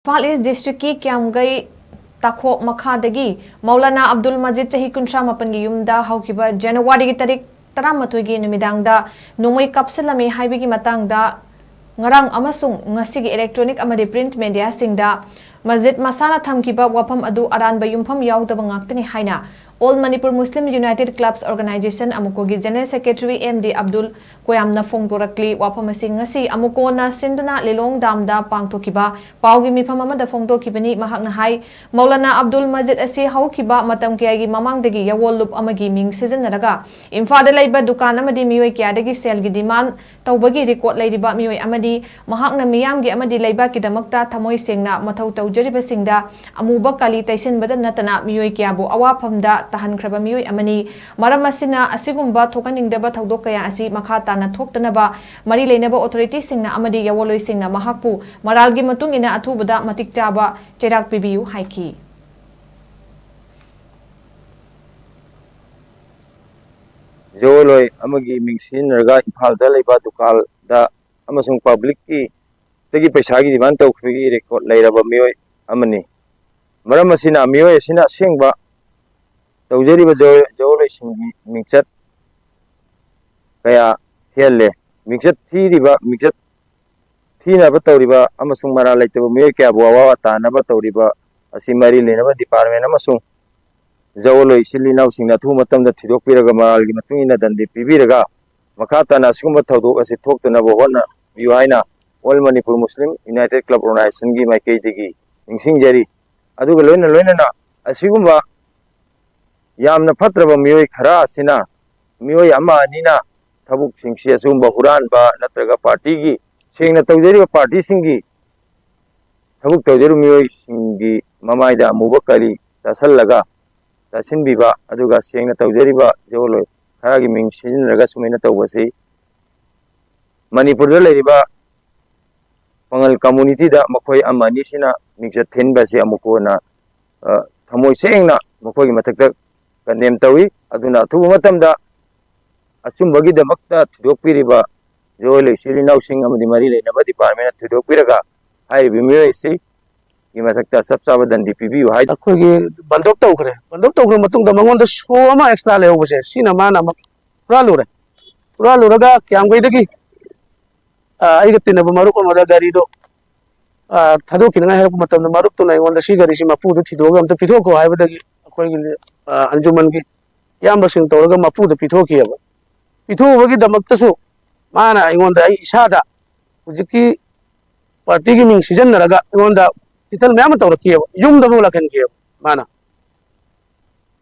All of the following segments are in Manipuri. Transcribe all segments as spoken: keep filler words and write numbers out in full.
ꯏꯝꯐꯥꯜ ꯏꯁ ꯗꯤꯁꯇ꯭ꯔꯤꯛꯀꯤ ꯀ꯭ꯌꯥꯝꯒꯩ ꯇꯥꯈꯣꯛ ꯃꯈꯥꯗꯒꯤ ꯃꯧꯂꯥꯅꯥ ꯑꯕꯗꯨꯜ ꯃꯖꯤꯗ ꯆꯍꯤ ꯀꯨꯟꯊ꯭ꯔꯥ ꯃꯥꯄꯟꯒꯤ ꯌꯨꯝꯗ ꯍꯧꯈꯤꯕ ꯖꯅꯋꯥꯔꯤꯒꯤ ꯇꯥꯔꯤꯛ ꯇꯔꯥꯃꯥꯊꯣꯏꯒꯤ ꯅꯨꯃꯤꯗꯥꯡꯗ ꯅꯣꯡꯃꯩ ꯀꯥꯞꯁꯤꯜꯂꯝꯃꯤ ꯍꯥꯏꯕꯒꯤ ꯃꯇꯥꯡꯗ ꯉꯔꯥꯡ ꯑꯃꯁꯨꯡ ꯉꯁꯤꯒꯤ electronic ꯑꯃꯗꯤ print mediaꯁꯤꯡꯗ ꯃꯁꯖꯤꯗ ꯃꯁꯥꯅ ꯊꯝꯈꯤꯕ ꯋꯥꯐꯝ ꯑꯗꯨ ꯑꯔꯥꯟꯕ ꯌꯨꯝꯐꯝ ꯌꯥꯎꯗꯕ ꯉꯥꯛꯇꯅꯤ ꯍꯥꯏꯅ All Manipur Muslim United Clubs Organization, ꯑꯃꯨꯀꯣꯒꯤ General Secretary M D Abdul ꯀꯣꯌꯥꯝꯅ ꯐꯣꯡꯗꯣꯔꯛꯂꯤ꯫ ꯋꯥꯐꯝ ꯑꯁꯤ ꯉꯁꯤ ꯑꯃꯨꯀꯣꯅ ꯁꯤꯟꯗꯨꯅ ꯂꯤꯂꯣꯡ ꯗꯥꯝꯗ ꯄꯥꯡꯊꯣꯛꯈꯤꯕ ꯄꯥꯎꯒꯤ ꯃꯤꯐꯝ ꯑꯃꯗ ꯐꯣꯡꯗꯣꯛꯈꯤꯕꯅꯤ꯫ ꯃꯍꯥꯛꯅ ꯍꯥꯏ, ꯃꯧꯂꯥꯅꯥ ꯑꯕꯗꯨꯜ ꯃꯖꯤꯗ ꯑꯁꯤ ꯍꯧꯈꯤꯕ ꯃꯇꯝ ꯀꯌꯥꯒꯤ ꯃꯃꯥꯡꯗꯒꯤ ꯌꯥꯋꯣꯜꯂꯨꯞ ꯑꯃꯒꯤ ꯃꯤꯡ ꯁꯤꯖꯤꯟꯅꯔꯒ ꯏꯝꯐꯥꯜꯗ ꯂꯩꯕ ꯗꯨꯀꯥꯟ ꯑꯃꯗꯤ ꯃꯤꯑꯣꯏ ꯀꯌꯥꯗꯒꯤ ꯁꯦꯜꯒꯤ demand ꯇꯧꯕꯒꯤ record ꯂꯩꯔꯤꯕ ꯃꯤꯑꯣꯏ ꯑꯃꯅꯤ꯫ ꯃꯍꯥꯛꯅ ꯃꯤꯌꯥꯝꯒꯤ ꯑꯃꯗꯤ ꯂꯩꯕꯥꯛꯀꯤꯗꯃꯛꯇ ꯊꯃꯣꯏ ꯁꯦꯡꯅ ꯃꯊꯧ ꯇꯧꯖꯔꯤꯕꯁꯤꯡꯗ ꯑꯃꯨꯕ ꯀꯥꯂꯤ ꯇꯩꯁꯤꯟꯕꯗ ꯅꯠꯇꯅ ꯃꯤꯑꯣꯏ ꯀꯌꯥꯕꯨ ꯑꯋꯥꯐꯝꯗ ꯇꯥꯍꯟꯈ꯭ꯔꯕ ꯃꯤꯑꯣꯏ ꯑꯃꯅꯤ꯫ ꯃꯔꯝ ꯑꯁꯤꯅ, ꯑꯁꯤꯒꯨꯝꯕ ꯊꯣꯛꯍꯟꯅꯤꯡꯗꯕ ꯊꯧꯗꯣꯛ ꯀꯌꯥ ꯑꯁꯤ ꯃꯈꯥ ꯇꯥꯅ ꯊꯣꯛꯇꯅꯕ ꯃꯔꯤ ꯂꯩꯅꯕ authorityꯁꯤꯡꯅ ꯑꯃꯗꯤ ꯌꯥꯋꯣꯜꯂꯣꯏꯁꯤꯡꯅ ꯃꯍꯥꯛꯄꯨ ꯃꯔꯥꯜꯒꯤ ꯃꯇꯨꯡ ꯏꯟꯅ ꯑꯊꯨꯕꯗ ꯃꯇꯤꯛ ꯆꯥꯕ ꯆꯩꯔꯥꯛ ꯄꯤꯕꯤꯌꯨ ꯍꯥꯏꯈꯤ꯫ ꯖꯋꯣꯜꯂꯣꯏ ꯑꯃꯒꯤ ꯃꯤꯡ ꯁꯤꯖꯤꯟꯅꯔꯒ ꯏꯝꯐꯥꯜꯗ ꯂꯩꯕ ꯗꯨꯀꯥꯟꯗ ꯑꯃꯁꯨꯡ publicꯀꯤ ꯇꯒꯤ ꯄꯩꯁꯥꯒꯤ demand ꯇꯧꯈꯤꯕꯒꯤ record ꯂꯩꯔꯕ ꯃꯤꯑꯣꯏ ꯑꯃꯅꯤ꯫ ꯃꯔꯝ ꯑꯁꯤꯅ, ꯃꯤꯑꯣꯏ ꯑꯁꯤꯅ ꯑꯁꯦꯡꯕ ꯇꯧꯖꯔꯤꯕ ꯖꯋꯣꯜꯂꯣꯏꯁꯤꯡꯒꯤ ꯃꯤꯡꯆꯠ ꯀꯌꯥ ꯊꯤꯍꯜꯂꯦ꯫ ꯃꯤꯡꯆꯠ ꯊꯤꯔꯤꯕ, ꯃꯤꯡꯆꯠ ꯊꯤꯅꯕ ꯇꯧꯔꯤꯕ ꯑꯃꯁꯨꯡ ꯃꯔꯥꯜ ꯂꯩꯇꯕ ꯃꯤꯑꯣꯏ ꯀꯌꯥꯕꯨ ꯑꯋꯥ ꯇꯥꯅꯕ ꯇꯧꯔꯤꯕ ꯑꯁꯤ ꯃꯔꯤ ꯂꯩꯅꯕ department ꯑꯃꯁꯨꯡ ꯖꯋꯣꯜꯂꯣꯏ ꯏꯆꯤꯜ ꯏꯅꯥꯎꯁꯤꯡꯅ ꯑꯊꯨꯕ ꯃꯇꯝꯗ ꯊꯤꯗꯣꯛꯄꯤꯔꯒ ꯃꯔꯥꯜꯒꯤ ꯃꯇꯨꯡ ꯏꯟꯅ ꯗꯟꯗꯤ ꯄꯤꯕꯤꯔꯒ ꯃꯈꯥ ꯇꯥꯅ ꯑꯁꯤꯒꯨꯝꯕ ꯊꯧꯗꯣꯛ ꯑꯁꯤ ꯊꯣꯛꯇꯅꯕ ꯍꯣꯠꯅꯕꯤꯌꯨ ꯍꯥꯏꯅ All Manipur Muslim United Club Organizationꯒꯤ ꯃꯥꯏꯀꯩꯗꯒꯤ ꯅꯤꯡꯁꯤꯡꯖꯔꯤ꯫ ꯑꯗꯨꯒ ꯂꯣꯏꯅ ꯂꯣꯏꯅꯅ ꯑꯁꯤꯒꯨꯝꯕ ꯌꯥꯝꯅ ꯐꯠꯇ꯭ꯔꯕ ꯃꯤꯑꯣꯏ ꯈꯔ ꯑꯁꯤꯅ ꯃꯤꯑꯣꯏ ꯑꯃ ꯑꯅꯤꯅ ꯊꯕꯛꯁꯤꯡꯁꯤ ꯑꯁꯤꯒꯨꯝꯕ ꯍꯨꯔꯥꯟꯕ ꯅꯠꯇ꯭ꯔꯒ partyꯒꯤ ꯁꯦꯡꯅ ꯇꯧꯖꯔꯤꯕ partyꯁꯤꯡꯒꯤ ꯊꯕꯛ ꯇꯧꯖꯔꯤꯕ ꯃꯤꯑꯣꯏꯁꯤꯡꯒꯤ ꯃꯃꯥꯏꯗ ꯑꯃꯨꯕ ꯀꯔꯤ ꯇꯥꯁꯜꯂꯒ ꯇꯥꯁꯤꯟꯕꯤꯕ ꯑꯗꯨꯒ ꯁꯦꯡꯅ ꯇꯧꯖꯔꯤꯕ ꯖꯋꯣꯜꯂꯣꯏ ꯈꯔꯒꯤ ꯃꯤꯡ ꯁꯤꯖꯤꯟꯅꯔꯒ ꯁꯨꯃꯥꯏꯅ ꯇꯧꯕꯁꯤ ꯃꯅꯤꯄꯨꯔꯗ ꯂꯩꯔꯤꯕ ꯄꯥꯉꯜ communityꯗ ꯃꯈꯣꯏ ꯑꯃ ꯑꯅꯤꯁꯤꯅ ꯃꯤꯡꯆꯠ ꯊꯤꯟꯕ ꯑꯁꯤ ꯑꯃꯨꯛ ꯀꯣꯟꯅ ꯊꯃꯣꯏ ꯁꯦꯡꯅ ꯃꯈꯣꯏꯒꯤ ꯃꯊꯛꯇ condemn ꯇꯧꯏ꯫ ꯑꯗꯨꯅ ꯑꯊꯨꯕ ꯃꯇꯝꯗ ꯑꯆꯨꯝꯕꯒꯤꯗꯃꯛꯇ ꯊꯤꯗꯣꯛꯄꯤꯔꯤꯕ ꯖꯋꯣꯜꯂꯣꯏ ꯏꯆꯤꯜ ꯏꯅꯥꯎꯁꯤꯡ ꯑꯃꯗꯤ ꯃꯔꯤ ꯂꯩꯅꯕ departmentꯅ ꯊꯤꯗꯣꯛꯄꯤꯔꯒ ꯍꯥꯏꯔꯤꯕ ꯃꯤꯑꯣꯏ ꯑꯁꯤ ꯃꯊꯛꯇ ꯆꯞ ꯆꯥꯕ ꯗꯟꯗꯤ ꯄꯤꯕꯤꯌꯨ ꯍꯥꯏ꯫ ꯑꯩꯈꯣꯏꯒꯤ ꯕꯟꯗꯣꯞ ꯇꯧꯈ꯭ꯔꯦ꯫ ꯕꯟꯗꯣꯞ ꯇꯧꯈ꯭ꯔ ꯃꯇꯨꯡꯗ ꯃꯉꯣꯟꯗ ꯁꯣ ꯑꯃ ꯑꯦꯛꯁꯇ꯭ꯔꯥ ꯂꯩꯍꯧꯕꯁꯦ, ꯁꯤꯅ ꯃꯥꯅ ꯑꯃꯨꯛ ꯍꯨꯔꯥꯜꯂꯨꯔꯦ꯫ ꯍꯨꯔꯥꯜꯂꯨꯔꯒ ꯀꯤꯌꯥꯝꯒꯩꯗꯒꯤ, ꯑ, ꯑꯩꯒ ꯇꯤꯟꯅꯕ ꯃꯔꯨꯞ ꯑꯃꯗ ꯒꯥꯔꯤꯗꯣ, ꯑ, ꯊꯥꯗꯣꯛꯈꯤꯅꯉꯥꯏ ꯍꯥꯏꯔꯛꯄ ꯃꯇꯝꯗ, ꯃꯔꯨꯞꯇꯨꯅ ꯑꯩꯉꯣꯟꯗ "ꯁꯤ ꯒꯥꯔꯤꯁꯤ ꯃꯄꯨꯗꯨ ꯊꯤꯗꯣꯛꯑꯒ ꯑꯝꯇ ꯄꯤꯊꯣꯛꯈꯣ" ꯍꯥꯏꯕꯗꯒꯤ, ꯑꯩꯈꯣꯏꯒꯤ, ꯑ, ꯑꯟꯖꯨꯃꯟꯒꯤ ꯏꯌꯥꯝꯕꯁꯤꯡ ꯇꯧꯔꯒ ꯃꯄꯨꯗ ꯄꯤꯊꯣꯛꯈꯤꯑꯕ꯫ ꯄꯤꯊꯣꯛꯎꯕꯒꯤꯗꯃꯛꯇꯁꯨ ꯃꯥꯅ ꯑꯩꯉꯣꯟꯗ, ꯑꯩ ꯏꯁꯥꯗ ꯍꯧꯖꯤꯛꯀꯤ ꯄꯥꯔꯇꯤꯒꯤ ꯃꯤꯡ ꯁꯤꯖꯤꯟꯅꯔꯒ ꯑꯩꯉꯣꯟꯗ ꯆꯤꯠꯊꯅ ꯃꯌꯥꯝ ꯑꯃ ꯇꯧꯔꯛꯈꯤꯑꯕ, ꯌꯨꯝꯗꯐꯥꯎ ꯂꯥꯛꯍꯟꯈꯤꯑꯕ ꯃꯥꯅ꯫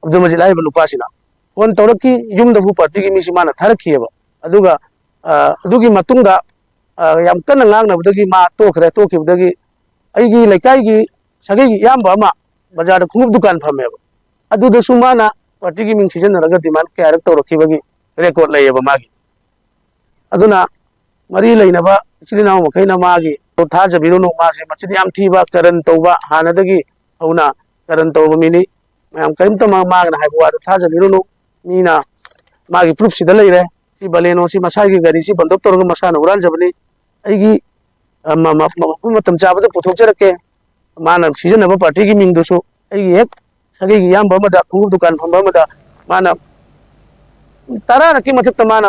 ꯑꯕꯗꯨꯜ ꯃꯖꯤꯗ ꯍꯥꯏꯔꯤꯕ ꯅꯨꯄꯥꯁꯤꯅ ꯐꯣꯟ ꯇꯧꯔꯛꯈꯤ, ꯌꯨꯝꯗꯐꯥꯎ ꯄꯥꯔꯇꯤꯒꯤ ꯃꯤꯁꯤ ꯃꯥꯅ ꯊꯥꯔꯛꯈꯤꯑꯕ꯫ ꯑꯗꯨꯒ, ꯑ, ꯑꯗꯨꯒꯤ ꯃꯇꯨꯡꯗ, ꯑ, ꯌꯥꯝ ꯀꯟꯅ ꯉꯥꯡꯅꯕꯗꯒꯤ ꯃꯥ ꯇꯣꯛꯈ꯭ꯔꯦ꯫ ꯇꯣꯛꯈꯤꯕꯗꯒꯤ ꯑꯩꯒꯤ ꯂꯩꯀꯥꯏꯒꯤ ꯁꯥꯒꯩꯒꯤ ꯏꯌꯥꯝꯕ ꯑꯃ ꯕꯖꯥꯔꯗ ꯈꯣꯡꯎꯞ ꯗꯨꯀꯥꯟ ꯐꯝꯃꯦꯕ, ꯑꯗꯨꯗꯁꯨ ꯃꯥꯅ ꯄꯥꯔꯇꯤꯒꯤ ꯃꯤꯡ ꯁꯤꯖꯤꯟꯅꯔꯒ ꯗꯤꯃꯥꯟ ꯀꯌꯥꯔꯛ ꯇꯧꯔꯛꯈꯤꯕꯒꯤ ꯔꯦꯀꯣꯔꯠ ꯂꯩꯌꯦꯕ ꯃꯥꯒꯤ꯫ ꯑꯗꯨꯅ ꯃꯔꯤ ꯂꯩꯅꯕ ꯏꯆꯤꯜ ꯏꯅꯥꯎ ꯃꯈꯩꯅ ꯃꯥꯒꯤ ꯊꯥꯖꯕꯤꯔꯨꯅꯨ, ꯃꯥꯁꯦ ꯃꯆꯤꯟ ꯌꯥꯝ ꯊꯤꯕ, ꯀꯔꯟ ꯇꯧꯕ, ꯍꯥꯟꯅꯗꯒꯤ ꯍꯧꯅ ꯀꯔꯟ ꯇꯧꯕ ꯃꯤꯅꯤ꯫ ꯃꯌꯥꯝ ꯀꯔꯤꯝꯇ ꯃꯥ-, ꯃꯥꯅ ꯍꯥꯏꯕ ꯋꯥꯗꯣ ꯊꯥꯖꯕꯤꯔꯨꯅꯨ꯫ ꯃꯤꯅ ꯃꯥꯒꯤ ꯄ꯭ꯔꯨꯐꯁꯤꯗ ꯂꯩꯔꯦ꯫ ꯁꯤ ꯕꯂꯦꯅꯣꯁꯤ ꯃꯁꯥꯒꯤ ꯒꯥꯔꯤꯁꯤ ꯕꯟꯗꯣꯞ ꯇꯧꯔꯒ ꯃꯁꯥꯅ ꯍꯨꯔꯥꯟꯖꯕꯅꯤ꯫ ꯑꯩꯒꯤ, ꯑ, ꯃ-, ꯃ-, ꯃ-, ꯃꯐꯝ ꯃꯇꯝ ꯆꯥꯕꯗ ꯄꯨꯊꯣꯛꯆꯔꯛꯀꯦ꯫ ꯃꯥꯅ ꯁꯤꯖꯤꯟꯅꯕ ꯄꯥꯔꯇꯤꯒꯤ ꯃꯤꯡꯗꯨꯁꯨ ꯑꯩꯒꯤ ꯍꯦꯛ ꯁꯥꯒꯩꯒꯤ ꯏꯌꯥꯝꯕ ꯑꯃꯗ, ꯈꯣꯡꯎꯞ ꯗꯨꯀꯥꯟ ꯐꯝꯕ ꯑꯃꯗ ꯃꯥꯅ ꯇꯔꯥꯔꯛꯀꯤ ꯃꯊꯛꯇ ꯃꯥꯅ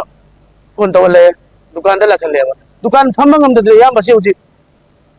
ꯐꯣꯟ ꯇꯧꯍꯜꯂꯛꯑꯦ, ꯗꯨꯀꯥꯟꯗ ꯂꯥꯛꯍꯜꯂꯦꯕ꯫ ꯗꯨꯀꯥꯟ ꯐꯝꯕ ꯉꯝꯗꯗꯅ ꯏꯌꯥꯝꯕꯁꯤ ꯍꯧꯖꯤꯛ